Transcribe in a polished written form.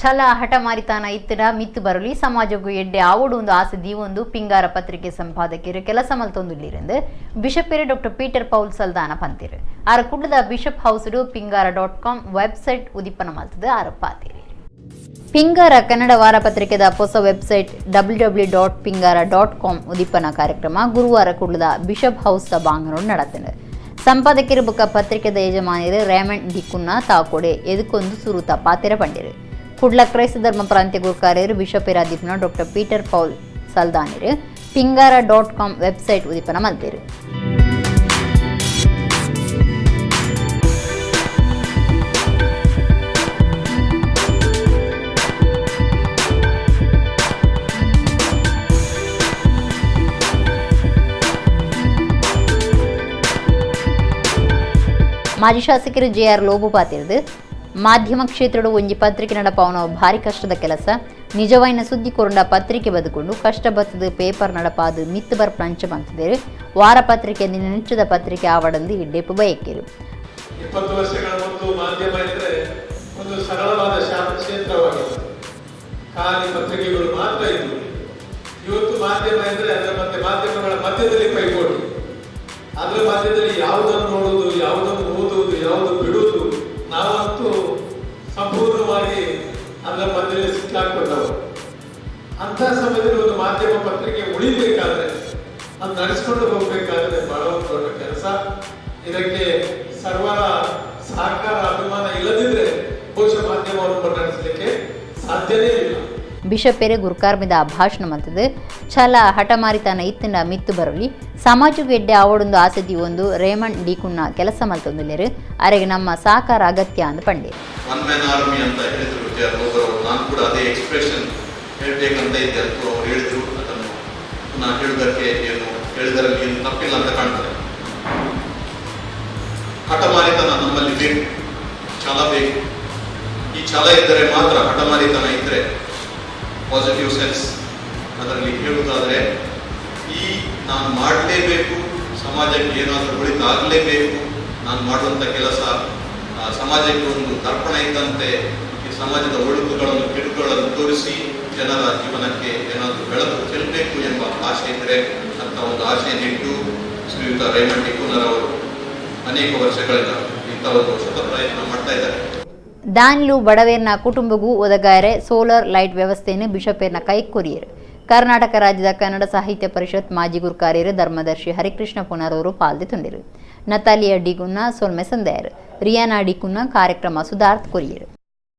ಛಲ ಹಠಮಾರಿತಾನ ಇತ್ತಿಡ ಮಿತ್ತು ಬರಲಿ ಸಮಾಜಕ್ಕೂ ಎಡ್ಡೆ ಆವೋಡು ಒಂದು ಆಸೆ ದೀವೊಂದು ಪಿಂಗಾರ ಪತ್ರಿಕೆ ಸಂಪಾದಕಿಯರು ಕೆಲಸ ಮಲ್ತೊಂದುಲ್ಲಿರಂದು ಬಿಷಪೇರು ಡಾಕ್ಟರ್ ಪೀಟರ್ ಪೌಲ್ ಸಲ್ದಾನ ಪಂತಿರು. ಆರ ಕುಡ್ಲದ ಬಿಷಪ್ ಹೌಸ್ಡು ಪಿಂಗಾರ.com ವೆಬ್ಸೈಟ್ ಉದಿಪನ ಮಲ್ತದ ಆರೋಪಾತೀರಿ. ಪಿಂಗಾರ ಕನ್ನಡ ವಾರಪತ್ರಿಕೆದ ಹೊಸ ವೆಬ್ಸೈಟ್ www.pingara.com ಉದಿಪನ ಕಾರ್ಯಕ್ರಮ ಗುರುವಾರ ಕುಡ್ಲದ ಬಿಷಪ್ ಹೌಸ್ ಸಭಾಂಗಣೋಡು ನಡೆತಂಡು. ಸಂಪಾದಕಿಯರು ಬೊಕ್ಕ ಪತ್ರಿಕೆದ ಯಜಮಾನಿರು ರೇಮಂಡ್ ಡಿಕುನ್ನ ತಾಕೋಡೆ ಎದಕ್ಕೊಂದು ಸುರುತ ಪಾತೆರ ಪಂಡಿರು. ಕುಡ್ಲ ಕ್ರೈಸ್ತ ಧರ್ಮ ಪ್ರಾಂತ್ಯ ಗುರುಕಾರ್ಯರು ಬಿಷಪ್ ಇರಾದೀಪ್ನ ಡಾಕ್ಟರ್ ಪೀಟರ್ ಪೌಲ್ ಸಲ್ದಾನಿರು ಪಿಂಗಾರ.com ವೆಬ್ಸೈಟ್ ಉದಿಪನ ಮಲ್ತೇರು. ಮಾಜಿ ಶಾಸಕರು ಜೆ ಆರ್ ಲೋಬು ಪಾತಿರ್ದು ಮಾಧ್ಯಮ ಕ್ಷೇತ್ರದ ಒಂಜಿ ಪತ್ರಿಕೆ ನಡಪಾವನ ಭಾರಿ ಕಷ್ಟದ ಕೆಲಸ. ನಿಜವಾಯಿನ ಸುದ್ದಿ ಕೊರಂಡ ಪತ್ರಿಕೆ ಬದುಕೊಂಡು ಕಷ್ಟ ಬತ್ತದ ಪೇಪರ್ ನಡಪಾದು ಮಿತ್ತು ಬರ್ಪಂಚ ಬಂತಿದ್ದೇವೆ. ವಾರ ಪತ್ರಿಕೆ ನೆಚ್ಚದ ಪತ್ರಿಕೆ ಆವಡಂದು ಇಡ್ಡೆಪು ಬಯಕಿರು. 20 ವರ್ಷಗಳ ಮೊದಲು ಮಾಧ್ಯಮ ಇದ್ದರೆ ಒಂದು ಸರಳವಾದ ಕ್ಷೇತ್ರವಾಗಿತ್ತು, ಖಾಲಿ ಪತ್ರಿಕೆಗಳು ಮಾತ್ರ ಇದ್ದವು. ಇವತ್ತು ಮಾಧ್ಯಮ ಇದ್ದರೆ ಅದರ ಮತ್ತೆ ಮಾಧ್ಯಮಗಳ ಮಧ್ಯದಲ್ಲಿ ಪೈಪೋಟಿ, ಅದರ ಮಧ್ಯದಲ್ಲಿ ಯಾವುದನ್ನು ನೋಡುವುದು, ಯಾವುದನ್ನು ಓದುವುದು, ಯಾವುದು ಬಿಡುವುದು, ನಾವಂತೂ ಸಂಪೂರ್ಣವಾಗಿ ಅದರ ಮಧ್ಯದಲ್ಲಿ ಸಿಕ್ಕಾಕೊಂಡವರು. ಅಂಥ ಸಮಯದಲ್ಲಿ ಒಂದು ಮಾಧ್ಯಮ ಪತ್ರಿಕೆ ಉಳಿಬೇಕಾದ್ರೆ, ಅದು ನಡೆಸಿಕೊಂಡು ಹೋಗಬೇಕಾದ್ರೆ ಬಹಳ ಒಂದು ದೊಡ್ಡ ಕೆಲಸ. ಇದಕ್ಕೆ ಸರ್ವರ ಸಹಕಾರ ಅಭಿಮಾನ ಇಲ್ಲದಿದ್ರೆ ಬಹುಶಃ ಮಾಧ್ಯಮವನ್ನು ನಡೆಸಲಿಕ್ಕೆ ಸಾಧ್ಯನೇ ಇಲ್ಲ. ಬಿಷಪೇರೆ ಗುರುಕಾರ್ಮಿದ ಭಾಷಣ ಮಲ್ತದು ಛಲ ಹಠಮಾರಿತನ ಇತ್ತಿನ ಮಿತ್ತು ಬರಲಿ ಸಮಾಜಕ್ಕೆ ಎಡ್ಡೆ ಆವಡೊಂದು ಆಸೆ ಒಂದು ರೇಮಂಡ್ ಡಿಕುನ್ನ ಕೆಲಸ ಮಲ್ತೊಂದುಲ್ಲೇರು ಅರೆಗೆ ನಮ್ಮ ಸಹಕಾರ ಅಗತ್ಯ ಅಂದು ಪಂಡೆ. ಒನ್ ಮ್ಯಾನ್ ಆರ್ಮಿ ಅಂತ ಹೇಳಿದ್ರು ಜೆ ಆರ್ ಲೋಬರವರು. ನಾನು ಕೂಡ ಅದೇ ಎಕ್ಸ್ಪ್ರೆಷನ್ ಹೇಳಬೇಕಂತ ಇದ್ದೆ ಅಂತ ಅವ್ರು ಹೇಳಿದ್ರು. ಅದನ್ನು ಪುನಃ ಹೇಳುವುದಕ್ಕೆ ಏನು ಹೇಳಿದರಲ್ಲಿ ಏನು ತಪ್ಪಿಲ್ಲ ಅಂತ ಕಾಣ್ತದೆ. ಹಠಮಾರಿತನ ನಮ್ಮಲ್ಲಿ ಬೇಕು, ಛಲ ಬೇಕು. ಈ ಛಲ ಇದ್ದರೆ ಮಾತ್ರ, ಹಠಮಾರಿತನ ಇದ್ದರೆ ಪಾಸಿಟಿವ್ ಸೆನ್ಸ್ ಅದರಲ್ಲಿ ಹೇಳುವುದಾದರೆ, ಈ ನಾನು ಮಾಡಲೇಬೇಕು, ಸಮಾಜಕ್ಕೆ ಏನಾದರೂ ಒಳಿತಾಗಲೇಬೇಕು, ನಾನು ಮಾಡುವಂಥ ಕೆಲಸ ಸಮಾಜಕ್ಕೆ ಒಂದು ದರ್ಪಣ ಇದ್ದಂತೆ ಈ ಸಮಾಜದ ಒಳುಕುಗಳನ್ನು ಕೆಡುಕುಗಳನ್ನು ತೋರಿಸಿ ಜನರ ಜೀವನಕ್ಕೆ ಏನಾದರೂ ಬೆಳಕು ಚೆಲ್ಲಬೇಕು ಎಂಬ ಆಸೆ ಇದ್ದರೆ, ಅಂಥ ಒಂದು ಆಸೆಯನ್ನಿಟ್ಟು ಶ್ರೀಯುತ ರೇಮಂಡ್ ಡಿಕುನ್ನರವರು ಅನೇಕ ವರ್ಷಗಳಿಂದ ಇಂಥ ಒಂದು ಸತತ ಪ್ರಯತ್ನ ಮಾಡ್ತಾ ಇದ್ದಾರೆ. ದಾನ್ಲು ಬಡವೇರ್ನ ಕುಟುಂಬಗೂ ಒದಗಾರೆ ಸೋಲಾರ್ ಲೈಟ್ ವ್ಯವಸ್ಥೆಯನ್ನು ಬಿಷಪೇರ್ನ ಕೈ ಕೊರಿಯರು. ಕರ್ನಾಟಕ ರಾಜ್ಯದ ಕನ್ನಡ ಸಾಹಿತ್ಯ ಪರಿಷತ್ ಮಾಜಿ ಗುರುಕಾರ್ಯರು ಧರ್ಮದರ್ಶಿ ಹರಿಕೃಷ್ಣ ಪುನರವರು ಪಾಲ್ದೆ ತುಂಡಿರು. ನತಾಲಿಯಾ ಡಿಗುನ್ನ ಸೊಲ್ಮೆ ಸಂದಾಯರು. ರಿಯಾನಾ ಡಿಕುನ್ನ ಕಾರ್ಯಕ್ರಮ ಸುಧಾರ್ತ್ ಕೊರಿಯರು.